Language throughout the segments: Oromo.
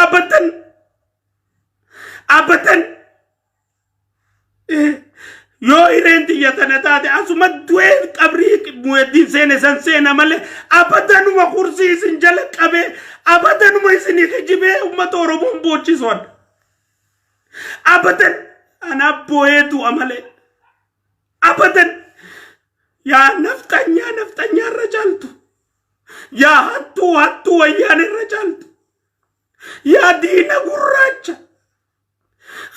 Abadan. Abadan. Yoo hireen tiyya tana taate asuma du'ee qabrii Muheddiin seene san seena malee abadanuma kursii isin jala qabee abadanuma isinii kijibee uummata Oromoon boochisuun. Abadan anaa boo'ee du'a malee. Abadan yaa nafxanyaa nafxanyaa irra caaltu. Yaa hattuu hattuu wayyaan irra caaltu. Yaa diina gurraacha.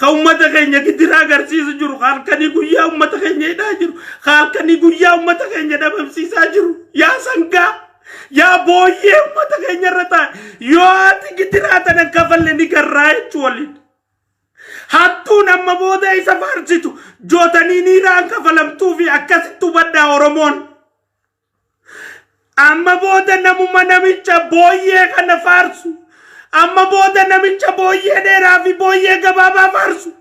Ka ummata keenya gidiraa agarsiisu jiru, ka halkanii guyyaa ummata keenya hidhaa jiru, ka halkanii guyyaa ummata keenya dhabamsiisaa jiru. Yaa sangaa, yaa booyyee ummata keenya irra taa'e. Yoo ati gidiraa tana kafalle ni garraa jechuu waliin. Hattuun amma booda isa faarsitu jootanii niiraan kafalamtuu fi akkasitti hubadhaa Oromoon. Amma booda namuma namicha booyyee kana faarsu. Amma booda namicha booyyee dheeraa fi booyyee gabaabaa faarsu.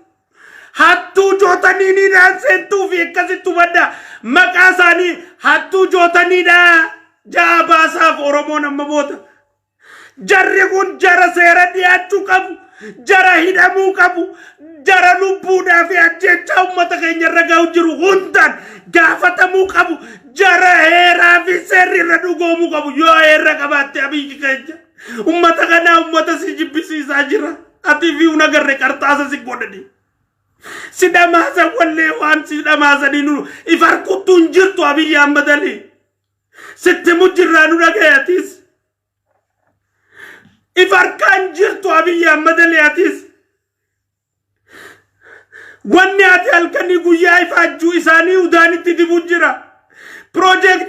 Hattuu jootanii niiraan seentuu fi akkasitti hubadhaa. Maqaa isaanii hattuu jootaniidha. Ja'a baasaaf Oromoon amma booda. Jarri kun jara seera dhiyaachuu qabu, jara hidhamuu qabu, jara lubbuudhaa fi ajjeechaa uummata keenya irra ga'u jiru hundaan gaafatamuu qabu, jara heeraa fi seerri irra dhugoomuu qabu. Yoo heerra qabaatte Abiyyi keenya uummata kanaa uummata si jibbisiisaa jira. Ati fi hin agarre qarxaasa si godhani. Si dhamaasan wallee waan si dhamaasanii nu if harkuttuu hin jirtu Abiyyi Ahmad Ali. Sitti mujjirraa nu dhagayatis. If harkaan jirtu Abiyyi Ahmad Ali atis. Wanni ati halkanii guyyaa ifaajjuu isaanii udaanitti dibu jira. Piroojeektii